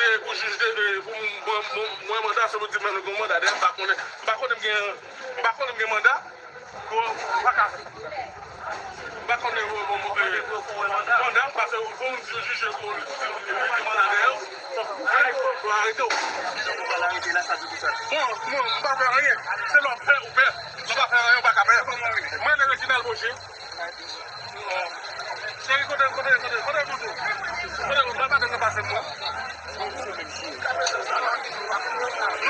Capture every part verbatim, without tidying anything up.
Pou jij de, de, pou m, mwen, mwen, mwen manda, se pou di m gen manda. Dayè, m pa konnen, m pa konnen m gen, m pa konnen m gen manda. Bon, m pa ka, m pa konnen, bon, bon, bon, eh, manda, paske pou m jije pou, pou manda dèyè w, fòk, fòk arete w. Bon, bon, m pa fè anyen. Se lè w fè, ou pè. Lè w pa fè anyen, ou pa ka pè. Mwen, se Reginald Roger. Cheri, kote, kote, kote, kote doudou? Kote doudou? Papa, doudou pase mwen. Non,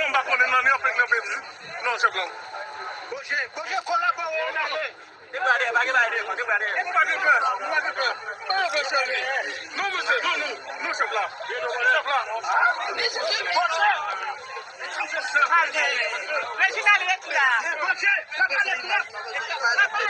m pa konnen nan, nan, nan pedi. Non, chèf lan. Boje, Boje, kolabore, ale. Te bradè, pa gen bagay de, te bradè. Pa gen pè, pa gen pè. Pa gen pè, cheri. Non, mesye, non, non, non, chèf la. Chèf la. Reginald, ret la. Boje, pa pale twòp. Pa pale.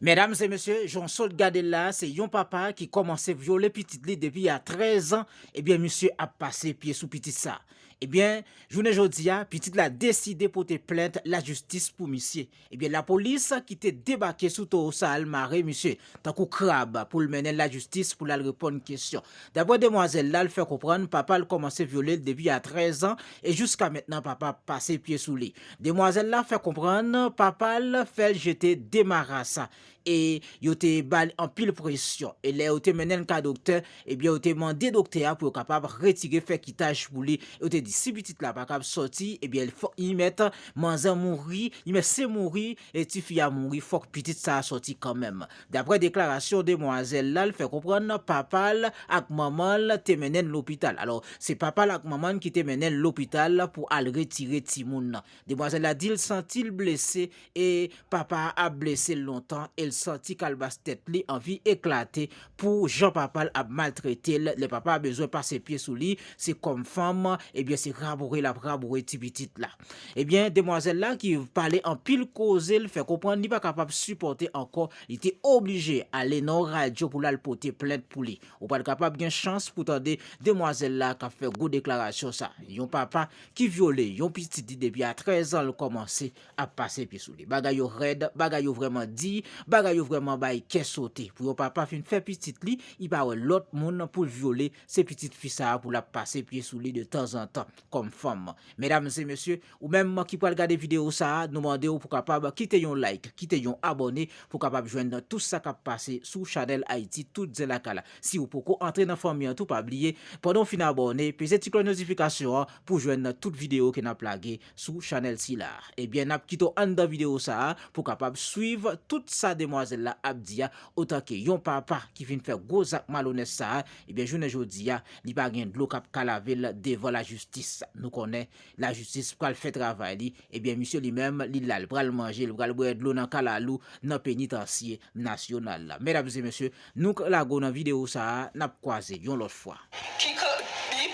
Medam e mesye, jan w sot gade l la, se yon papa ki kòmanse vyole pitit li depi a trèz an. Ebyen, misye ap pase pye sou pitit sa. Ebyen, jounen jodi a, pitit la deside pote plent lajistis pou misye. Ebyen, lapolis ki te debake sou towo sa al mare misye, tankou krab, pou l mennen l lajistis pou l al reponn kesyon. Daprè demwazèl la, l fè konprann papa l kòmanse vyole l depi a trèz an, e jiska mentnan papa ap pase pye sou li. Demwazèl la fè konprann papa l fè l jete de marasa, e yo te ba l anpil presyon. E lè yo te mennen l ka doktè, ebyen, yo te mande doktè a pou yo kapab retire fè kitaj pou li. Yo te di, si pitit la pa kab sòti, ebyen, fòk li mèt manzè mouri, li mèt se mouri, e tifi a mouri, fòk pitit sa a sòti kanmenm. Daprè deklarasyon demwazèl la, l fè konprann papa l ak manman l te mennen l lopital. Alò, se papa l ak manman l ki te mennen l lopital pou al retire timoun nan. Demwazèl la di l santi l blese e papa a ap blese l lontan e l santi kalbas tèt li anvi eklate pou jan papa l ap maltrete l lè papa a bezwen pase pye sou li, se kòm fanm, ebyen se raboure l ap raboure ti pitit la. Ebyen, demwazèl la ki pale anpil koze, l fè konprann li pa kapab sipòte ankò, li te oblije ale nan yon radyo pou l al pote plent pou li. Ou pral kapab gen chans pou tande demwazèl la k ap fè gwo deklarasyon sa. Yon papa ki vyole yon pitit li depi a trèz an, l kòmanse ap pase pye sou li. Bagay yo rèd, bagay yo vrèman di, bagay yo vrèman bay kè sote. Pou yon papa fin fè pitit li, li pa wè lòt moun pou l vyole, se pitit fi sa a pou l ap pase pye sou li de tanzantan, kòm fanm. Medam e mesye, ou menm ki pral gade videyo sa a, nou mande w pou kapab kite yon like, kite yon abòne, pou kapab jwenn tout sa k ap pase sou Chanèl Ayiti, tout zen lakay la. Si w poko antre nan fanmi an tou, pa bliye, pandan w fin abòne, peze ti klòch notifikasyon an pou jwenn tout videyo ke n ap lage sou chanèl sila. Ebyen, n ap kite w anndan videyo sa a pou kapab swiv tout sa demwazèl la ap di a, otanke yon papa ki fin fè gwo zak malonèt sa a, ebyen, jounen jodi a, li pa gen dlo k ap ka lave l devan lajistis. Nou konnen lajistis pral fè travay li. Ebyen, misye li menm, li la, li pral manje, li pral bwè dlo nan kalalou, nan penitansye nasyonal la. Medam e mesye, nou k-, lage w nan videyo sa a, n ap kwaze yon lòt fwa. Ki ka, li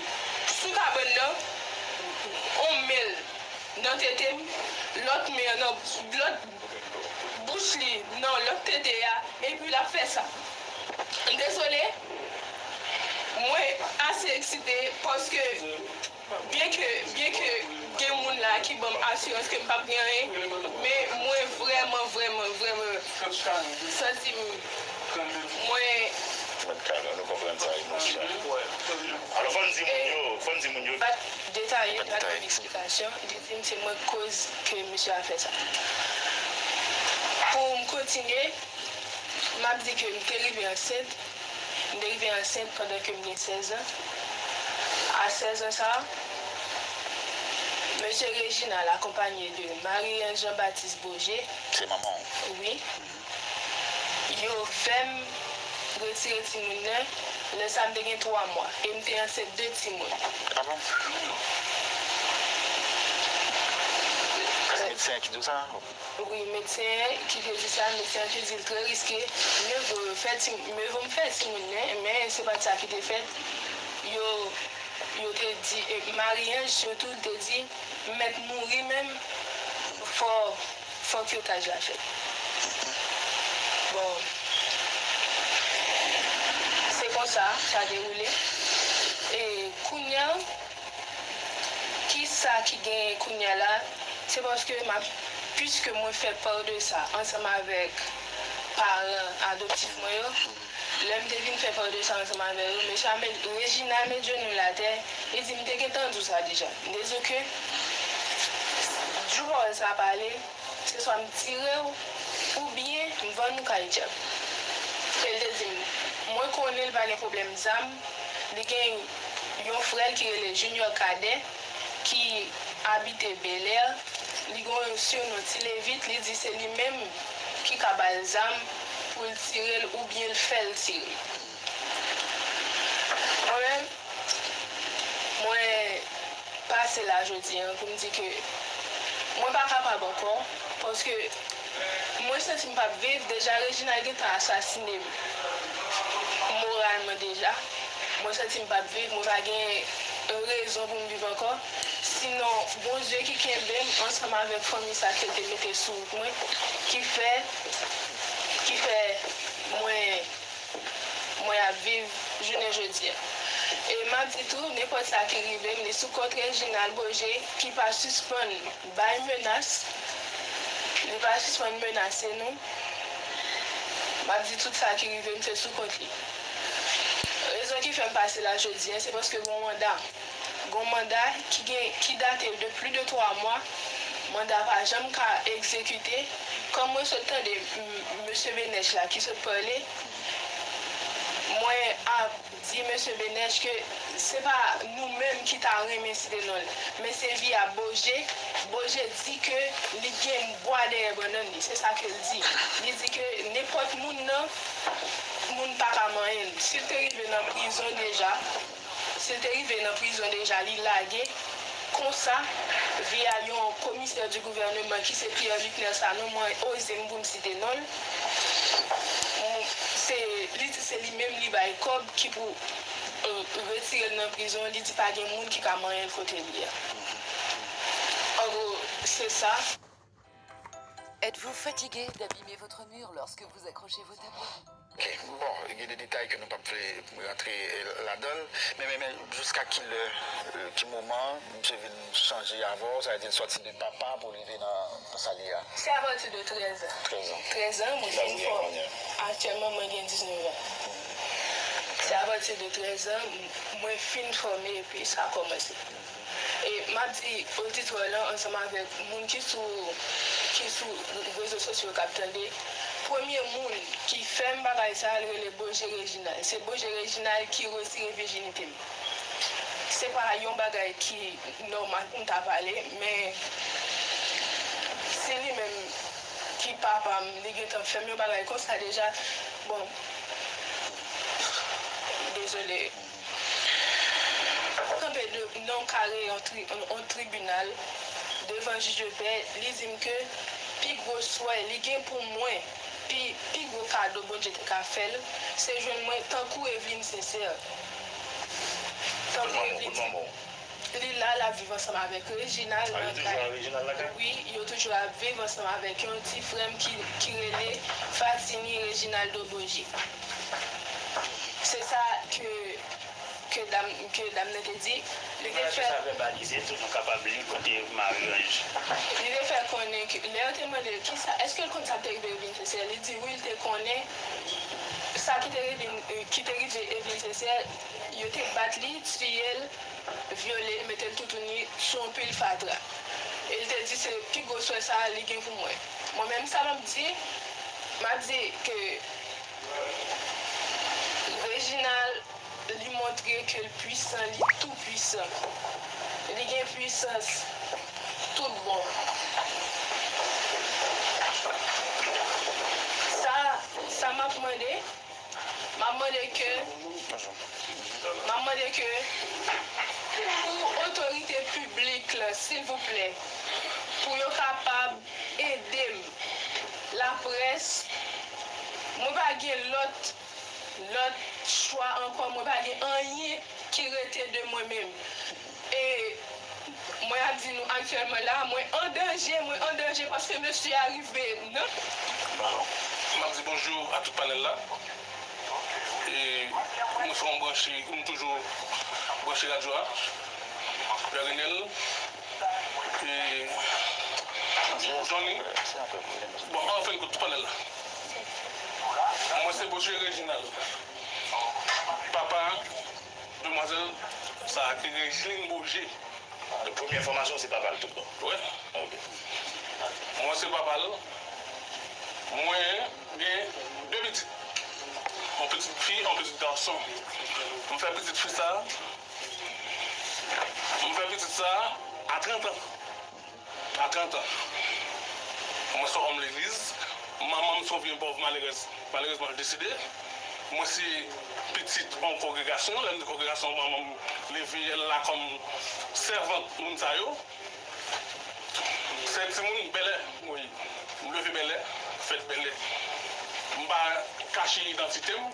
sou kabann nan, on men l nan tete m, lòt men an nan lòt bouch li, nan lòt tete a, epi l ap fè sa. Dezole, mwen ase eksite paske byenke, byenke gen moun la ki ban m asirans ke m p ap gen anyen, men mwen vrèman, vrèman, vrèman santi m, mwen Mèt Kala, nou konprann sa, emosyon. Alò, fò n di moun yo, fò n di moun yo. Bat detaye, bat ban m eksplikasyon, li di m se mwen k koz ke misye a fè sa. Pou m kontinye, m ap di ke m te rive ansent, m te rive ansent pandan ke m gen sèz an. A sèz an sa a, mesye Reginald akonpanye de Marie-Ange Jean-Baptiste Boger. Se manman w? Wi. Yo fè m retire timoun nan. Lè sa a, m te gen twa mwa e m te ansent de timoun. Ah bon? Se medsen an ki di w sa? Wi, medsen an ki te di sa, medsen an te di l trè riske. Mye vo fè ti, mye vo m fè timoun nan, men se pa t sa ki te fèt. Yo, yo te di, e, Marie-Ange sitou te di, m mèt mouri menm, fò, fò kiyotaj la fèt. Bon, se konsa sa dewoule. E kounye a, kisa ki genyen kounye a la, Se paske m ap, piske mwen fè pa de sa ansanm avèk paran adoptif mwen yo, lè m te vin fè pa de sa ansanm avè yo, mesye a met, Reginald met jenou l atè, li di, "M te gentan di w sa deja." M te di w ke jou pawòl sa a pale, se swa m tire w, oubyen m vann ou kay dyab. E l te di m, mwen konnen l pa gen pwoblèm zam, li gen yon frè l ki rele Junior Cadet, ki abite Bèlè, li gen yon sinon Ti Levit, li di se li menm ki ka ba l zam pou l tire l oubyen l fè l tire. Mwen menm, mwen pase la jodi a pou m di ke mwen pa kapab ankò, paske mwen santi m p ap viv, deja Reginald gentan asasine m moralman deja. Mwen santi m p ap viv, mwen pa gen rezon pou m viv ankò. Sinon, Bondye ki kenbe m ansanm avèk fanmi sa ke l te mete sou wout mwen, ki fè, ki fè mwen, mwen ap viv jounen jodi a. E m ap di tou, nenpòt sa ki rive m, li sou kont Reginald Beaugé, ki pa sispann bay menas, li pa sispann menase nou. M ap di tout sa ki rive m, se sou kont li. Rezon ki fè m pase la jodi a, se paske gon manda. Gon manda ki gen, ki date de plis de twa mwa. Manda pa janm ka egzekite. Kòm mwen sot tande m-, mesye Benech la ki sot pale, mwen ap di mesye Benech ke se pa nou menm ki ta renmen site non l, men se via Beaugé. Beaugé di ke li gen bwa dèyè bannann li, se sa ke l di. Li di ke nenpòt moun nan, moun pa ka manyen l. Si l te rive nan prizon deja, si l te rive nan prizon deja, li lage konsa, via yon komisè di gouvèneman ki se Pierre Luckner Sanon, mwen oze m pou m site non l. Se, li di se li menm li bay kòb ki pou, euh, retire l nan prizon, li di pa gen moun ki ka manyen l kote li a. An gwo, se sa. Êtes-vous fatigué d'abîmer votre mur lorsque vous accrochez vos tableaux ? Ok, bon, gen de detay ke nou p ap vle rantre, eh, ladan l, men, men, men jiska ki lè, eh, ki moman misye vin chanje avè w, sa vle di l sòti de papa pou l rive nan, nan sa l ye a? Se apati de trèz an. Trèz an. Trèz an, mwen fin fò-, aktyèlman, mwen gen diznèf an. Se apati de trèz an, m-, mwen fin fòme epi sa kòmanse. E m ap di oditè lan ansanm avèk moun ki sou, ki sou rezo sosyo k ap tande, premye moun ki fè m bagay sa a, l rele Beaugé Reginald. Se Beaugé Reginald ki retire vijinite m. Se pa yon bagay ki nòmal pou m ta pale, men se li menm ki papa m, li gentan fè m yon bagay konsa deja. Bon, dezole. Kanpe de, nan yon kare yon tri-, yon, yon tribinal, devan jij de pè, li di m ke pi gwo swè li gen pou mwen, pi, pi gwo kado Bondye te ka fè l, se jwenn mwen tankou Evelyne Sincère. Tankou Evelyne Sincère. Li la, l ap viv ansanm avèk Reginald nan kay. Wi, yo toujou ap viv ansanm avèk yon ti frè m ki, ki rele Fatini Reginaldo Beaugé. Se sa ke, ke dam, ke dam nan te di. Li te fè sa vèbalize tou, nou kapab li kote maryaj. Li te fè konnen ke, lè yo te mande l kisa, èske l konn sa k te rive Evelyne Sincère, li di wi, l te konnen sa ki te rive, ki te rive Evelyne Sincère, yo te bat li, tiye l, vyole l, mete l toutouni sou yon pil fatra. E l te di se pi gwo swè sa a li gen pou mwen. Mwen menm sa m ap di, m ap di ke Reginald, li montre ke l pwisan, li tou pwisan. Li gen pwisans tout bon. Sa, sa m ap mande, m ap mande ke, m ap mande ke pou otorite piblik la, silvouplè, pou yo kapab ede m. Laprès, mwen pa gen lòt, lòt chwa ankò, mwen pa gen anyen ki rete de mwen menm. E mwen ap di nou aktyèlman la, mwen an danje, mwen an danje paske mesye a rive nan. Bon, m ap di bonjou a tout panèl la. E mwen fè yon branche, m toujou branche radyo a. Pierre Renel. E Johnny. Bon, anfen, tout panèl la. Mwen se Bosye Reginald. Papa demwazèl sa a ki Regiline Boje. Premye enfòmasyon, se papa l tout bon. Wi. Ok. Mwen se papa l. Mwen gen de pitit. Yon pitit fi, yon pitit gason. M fè pitit fi sa. M fè pitit sa a trant an. A trant an. Mwen se yon òm legliz. Manman m se yon vye pòv malerèz. Malerezman, l desede. Mwen se pitit yon kongregasyon. Lè m di kongregasyon, manman m leve la kòm sèvant moun sa yo. Se timoun bèlè mwen ye. M leve bèlè, fèt bèlè. M pa kache idantite m,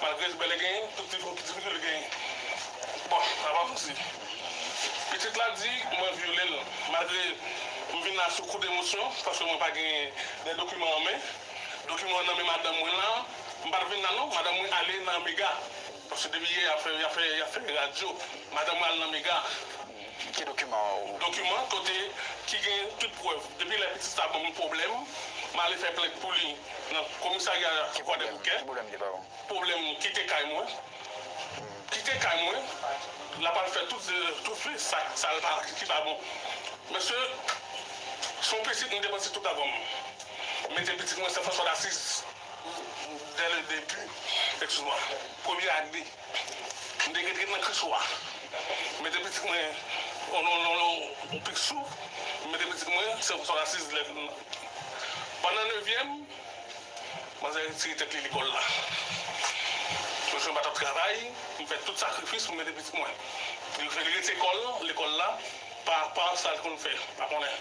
malgre bèlè genyen, tout difi-, difikilte genyen. Bon, sa pa sousi. Pitit la di mwen vyole l, malgre m vin la sou kou demosyon, paske mwen pa gen de dokiman an men. Dokiman an nan men madanm mwen la, m pa t vin la non, madanm mwen ale nan Mega. Paske depi yè, y ap fè, y ap fè, y ap fè radyo. Madanm mwen al nan Mega. Ki dokiman ou? Dokiman kote ki gen tout prèv. Depi lè pitit sa ban m pwoblèm, m ale fè plent pou li nan komisarya Kwadèboukè. Ki pwoblèm li te ba ou? Pwoblèm kite kay mwen. Kite kay mwen. L ap al fè tout, tout fi sa, sa l pa, ki pa bon. Mesye, se yon pitit m depanse tout avan m. Mete pitit mwen Sen Franswa Dasiz. Dès le début, excuse-moi, premye ane, m te ret nan Kriswa. M mete pitit mwen, on, on, on, on, on pik sou, m mete pitit mwen, se sou asiz lè. Pandan nevyèm, manzè retire tèt li lekòl la. Mesye pa t ap travay, m fè tout sakrifis pou m mete pitit mwen. Li, li rete lekòl, lekòl la, pa, pa sa l konn fè, pa konnen.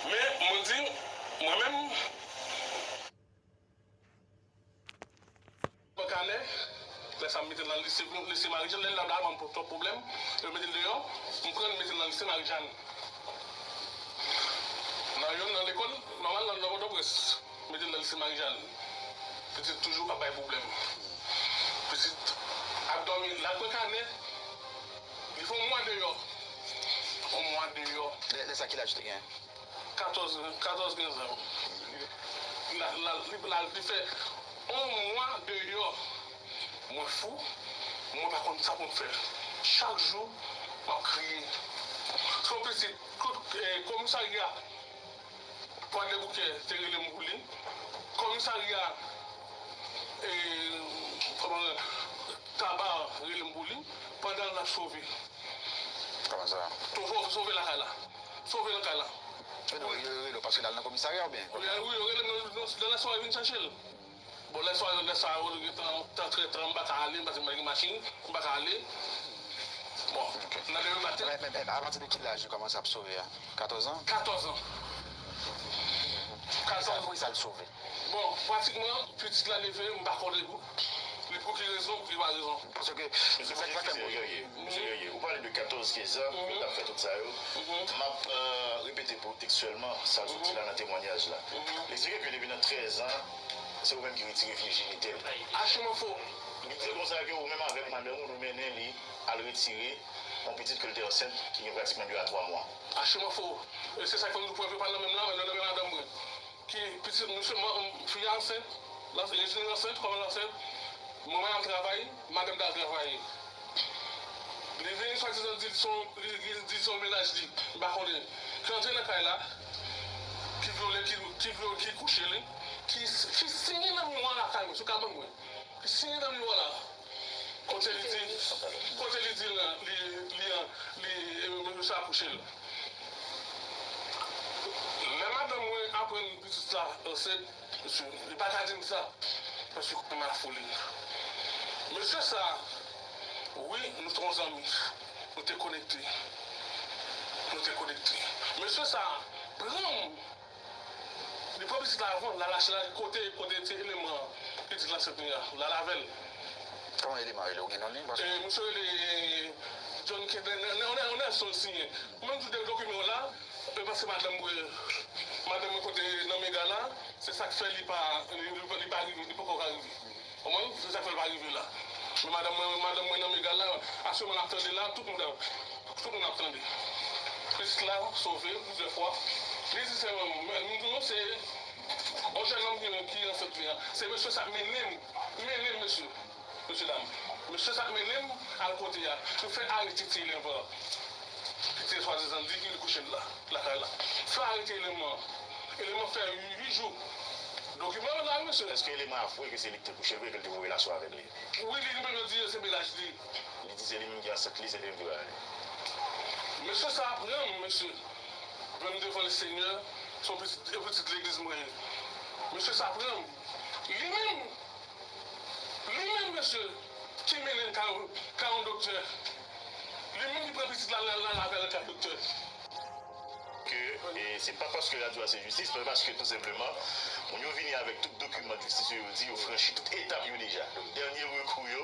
Men, mwen di, mwen menm, Pran kanè, lè sa m mete l nan lise, lise Marijàn, lè l la ban m twòp pwoblèm, yo mete l deyò, m pran l mete l nan lise Marijàn. Nan youn nan lekòl nòmal nan, nan Pòtoprens, mete l nan lise Marijàn. Pitit toujou ap bay pwoblèm. Pitit ap dòmi, l ap pran kanè, li fè yon mwa deyò. Yon mwa deyò. Lè, lè sa ki laj li te gen? Katòz, katòz, kenz an. La, la, li, la, li fè yon mwa deyò. Mwen fou, mwen pa konn sa pou m fè. Chak jou, m ap kriye. Se yon pitit, kout, eh, komisarya Kwadèboukè te rele m pou li. Komisarya, eh, kòman, Taba rele m pou li. Pandan l ap sove. Kòman sa? Sove, sove lakay la. Sove lakay la. E non, wi, yo rele w paske l al nan komisarya oubyen? Wi, wi, yo rele m nan, nan, nan lèswa yo vin chèche l. Bon, lèswa yo, lèswa yo, yo gentan, tan trè tan, m pa ka ale, paske m pa gen machin, m pa ka ale. Bon, nan demen maten. Men, men, men, apati de ki laj li kòmanse ap sove a? Katòz an? Katòz an. Katòz an. Poukisa l sove? Bon, pratikman, pitit la leve, m pa konnen pou, li pou ki rezon, pou ki pa rezon. Paske, se sa k fè m. Mesye Guerrier, Mesye Guerrier, ou pale de katòz, kenz an, yo t ap fè tout sa yo. M ap, euh, repete pou w tekstyèlman sa l sot di la nan temwayaj la. Li eksplike ke depi nan trèz an, se ou menm ki retire vijinite l. Achiman fo. Li di konsa ke ou menm avèk madanm ou, nou mennen li al retire yon pitit ke l te ansent, ki gen pratikman de a twa mwa. Achiman fo. E se sa k fè m di w prèv yo pa nan menm la, men yo nan men madanm mwen. Ki pitit, misye, fi a ansent, Rejine ansent, kòman l ansent? Manman l al travay, madanm t al travay. Li vini swadizan di l se yon, li, li di se yon mennaj li, m pa konnen. Ki antre nan kay la, ki vyole, ki, ki vyole, ki kouche li, ki, ki siyen nan miwa lakay mwen, sou kabann mwen. Ki siyen nan miwa la. Kote li di, kote li di l, li, li, li, li, misye akouche l. Lè madanm mwen aprann pitit la ansent, mesye, li pa ka di m sa. Paske kòman l a foli. Mesye sa, wi, nou te yon zanmi. Nou te konekte. Nou te konekte. Mesye sa, pran m. Li pran pitit la avan, l al achte l kote, kote ti eleman pitit la sot li a, l al avè l. Kòman eleman rele? Ou gen non li? Paske... E, misye rele, e, John Kenneth, nan, nan, nan, nan, nan, son siyen. Mwen di w de dokiman w la, e paske madanm mwen, madanm mwen kote nan Mega la, se sa k fè li pa, li, li, li pa rive, li poko ka rive. Konprann? Se sa k fè l pa rive la. Men madanm mwen, madanm mwen nan Mega la, aktyèlman n ap tande la, tout moun, tout moun ap tande. Pitit la sove plizyè fwa. Li di se mwen, men nou se yon jèn nonm ki, ki ansent li an. Se mesye sa k mennen m, mennen m, mesye, mesye dam. Mesye sa k mennen m al kote a. Yo fè arete ti eleman. Ti swadizan di ki li kouche la, lakay la. Fè arete eleman. Eleman fè uit jou. Dokiman yo la, mesye. Èske eleman avwe ke se li ki te kouche l vre, ke l te gen relasyon avèk li? Wi, li menm yo di se mennaj li. Li di se li menm ki ansent li, se li menm ki ba li. Mesye sa pran m, mesye. Pran m devan Lesenyè, se yon pitit, yon pitit legliz mwen ye. Mesye sa pran m. Li menm, li menm, mesye, ki mennen m kay, kay yon doktè. Li menm ki pran pitit la, l al avè l kay doktè. Ke, e, se pa paske radyo a se jistis, men paske tou senpleman, moun yo vini avèk tout dokiman jistis yo, yo di yo franchi tout etap yo deja. Donk, dènye rekou yo,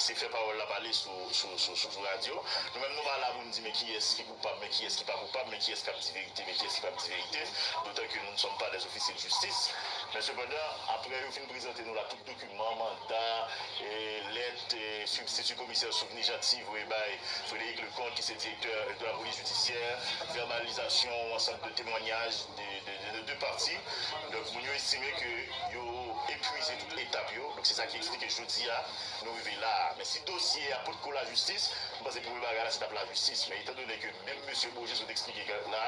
se fè pawòl la pale sou, sou, sou, sou, sou radyo. Nou menm, nou pa la pou n di men kiyès ki koupab, men kiyès ki pa koupab, men kiyès k ap di verite, men kiyès ki p ap di verite. Dotan ke nous ne sommes pas des officiers de justice. Men sepandan, apre yo fin prezante nou la tout dokiman, manda, e, lèt, e, sibstiti komisè Souvni Janti voye bay Frédéric Leconte, ki se direktè de la polis jidisyè, vèbalizasyon yon ansanm de temwanyaj de, de, de, de de pati. Donk, moun yo estime ke yo epwize tout etap yo. Donk, se sa ki eksplike jodi a, nou rive la a. Men si dosye a potko lajistis, m panse premye bagay la, se t ap lajistis. Men etandone ke menm mesye Beaugé sot eksplike ke la,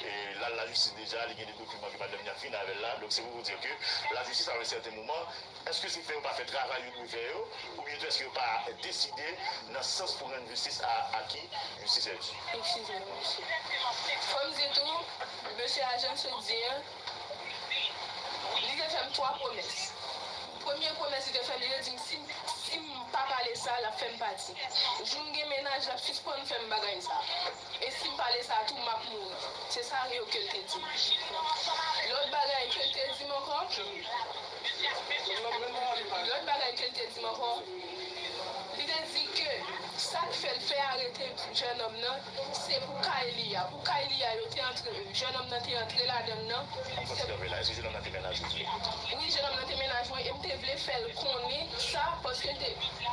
e, l al lajistis deja, li gen de dokiman ke madanm li ap vin avè l la. Donk, se pou w di ke lajistis, a yon sèten moman, èske se fè yo pa fè travay yo dwe fè yo, oubyen tou èske yo pa deside nan sans pou rann jistis a, a ki jistis è di? Eskize m, mesye. Fò m di tou, mesye a jan sot di an, li te fè m twa pwomès. Premye pwomès li te fè m, li te di m si, si m pa pale sa, l ap fè m pati. Jou m gen mennaj, l ap sispann fè m bagay sa. E si m pale sa tou, m ap mouri. Se sa yo ke l te di m. Lòt bagay ke l te di m ankò, lòt bagay ke l te di m ankò, li te di ke sa k fè l fè arete jènòm nan, se pou kay li a. Pou kay li a, yo te antre, jènòm nan te antre ladan l nan. Èske jènòm nan te mennaj ou vre? Wi, jènòm nan te mennaj mwen, e m te vle fè l konnen sa, paske l te,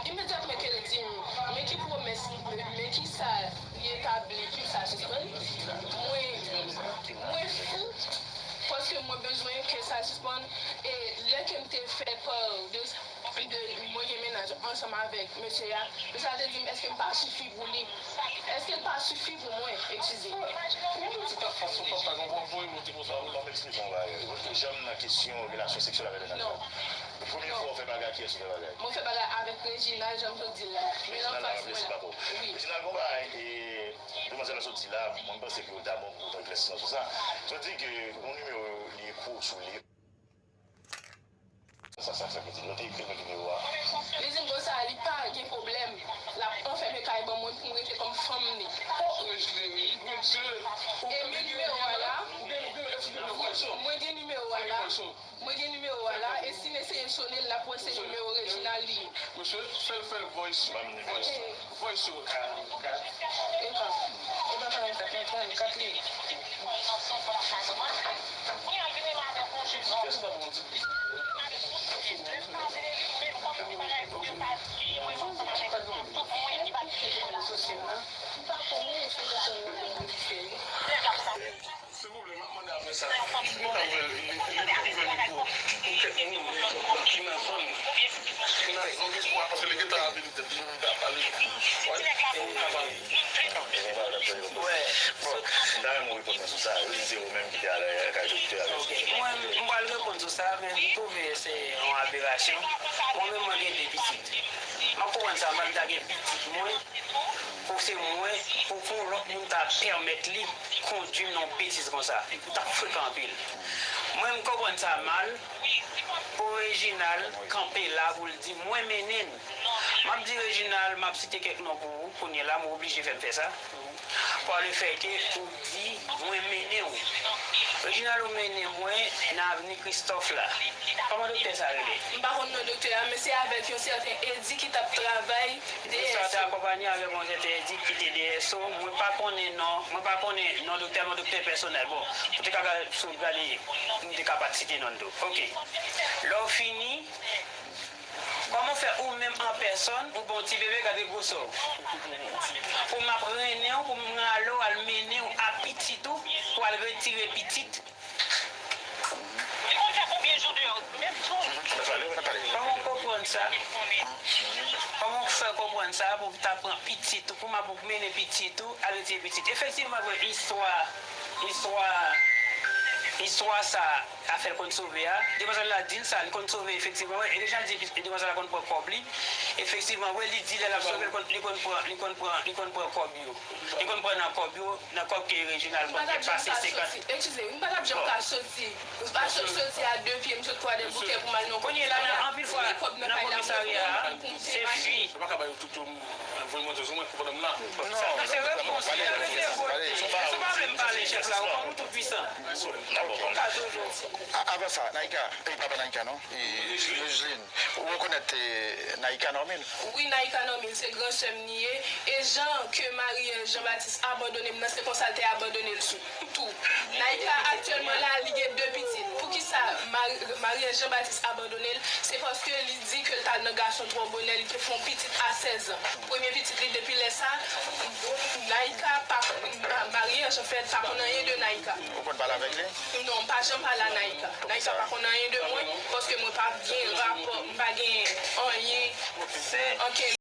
imedyatman ke l di m, men ki pwomès, men ki sa li etabli pou sa sispann, mwen, mwen fou, paske mwen bezwen ke sa sispann, e lè ke m te fè pa de, de mwen gen mennaj ansanm avèk mesye a, mesye a te di m, èske m pa sifi pou li? Èske l pa sifi pou mwen? Eskize. Ou di pa fas ou pa pa gon bon voye monte konsa. Ban m eksplike w yon bagay. Ou te janm nan kesyon relasyon seksyèl avèk Reginald? Non. Premye fwa w fè bagay, kiyès ou fè bagay? Mwen fè bagay avèk Reginald, jan m sot di l la. Men nan fas mwen la. Wi. Reginald, gon bagay, e, demwazèl la sot di la, mwen panse ke w ta bon pou w ta eklèsi nou sou sa. Sot di ke yon nimewo li ekri w sou li. Sa, sa, sa ki di, yo te ekri l nan nimewo a. Li di m konsa, li pa gen pwoblèm. L ap anfèmen kay ban mwen pou m rete kòm fanm li. Oh, Regine, mon Dieu. E men nimewo a la. Mwen gen nimewo a la. Mwen gen nimewo a la. E si m eseye sone l, l ap wè se nimewo Reginald li ye. Mesye, fè l, fè l voice, voice, voice yo. Epa, epa trannkat, men trannkat li. Silvouplè, m ap mande apre sa, nou ka ouvè, li, li, li ouvè mikwo pou kèk moun ki nan zòn, ki nan zòn espwa, paske li gentan abilite pou moun ta pale. Wi, pou moun ta pale. Wè. Bon, m ta renmen w reponn mwen sou sa. Yo di se ou menm ki te al kay doktè a. Mwen, m pral reponn sou sa, men m twouve se yon aberasyon. Mwen menm, mwen gen de pitit. M ap konprann sa mal, m ta gen pitit mwen, pou se mwen, pou, pou yon lòt moun ta pèmèt li kondui m nan yon betiz konsa. M t ap frekan anpil. Mwen, m konprann sa mal. Pou Reginald kanpe la pou l di, "Mwen mennen l." M ap di, Reginald, m ap site kèk non pou ou, kounye a la, m oblije fè m fè sa. Par le fait que ou di, "Mwen mennen w." Reginald, ou mennen mwen nan avni Kristòf la. Kòman doktè sa rele? M pa konn non doktè a, men se avèk yon sèten Edi ki t ap travay. Sa te akonpanye avèk yon sèten Edi ki te D S O. Mwen pa konnen non, mwen pa konnen non doktè, non doktè pèsonèl. Bon, ou te ka gade, si w gade, m te ka pa t site non l tou. Oke. Lè w fini, kòman fè ou menm an pèsòn, ou bon ti bebe, gade gwosè w? Pou m ap rennen w, pou m rale w, al mennen w a pitit ou, Ou al retire pitit. Li konn fè konbyen jou deyò? Menm jou. Kòman w konprann sa? Kòman w fè konprann sa pou w ta pran pitit ou, kouman pou w mennen pitit ou al retire pitit? Efektivman vre, istwa, istwa, istwa sa, afè l konn sove a, demwazèl la di n sa, li konn sove efektivman vre. E deja di, demwazèl la konn pran kòb li. Efektivman vre, li di lè l ap sove, li konn, li konn pran, li konn pran, li konn pran kòb yo. Li konn pran nan kòb yo, nan kòb ke Reginald konn gen pase senkant. Eskize, m pa t ap janm ka soti. M pa sot soti a de pye, m sot Kwadèboukè pou m al nan. Kounye la, nan anpil fwa, nan komisarya a, se fi. Yo pa ka ba yo tout yon voye monte sou mwen pou pandan m la. Non, se repons li a, se vòt li. Si w pa vle m pale, chèf la, ou konn ou tou pwisan. Ou ka toujou. A- Avan sa, Naïka, e papa Naïka non, e Roseline, ou rekonèt eh, Naïka Normil? Wi, Naïka Normil, se gran sè m li ye. E jan ke Marie Jean Baptiste abandone m nan, se konsa l te abandone l sou tou. Naïka aktyèlman la, li gen de pitit. Poukisa Marie Jean Baptiste abandone l? Se paske li di ke l t al nan gason twò bonè, li te fè yon pitit a sèz an. Premye pitit li, depi lè sa, Naïka pa, Marie Jean fè pa konn anyen de Naïka. Ou konn pale avèk li? Non, m pa janm pale a Naïka. Naïka pa konn anyen de mwen, paske mwen pa gen rapò, m pa gen anyen, ankenn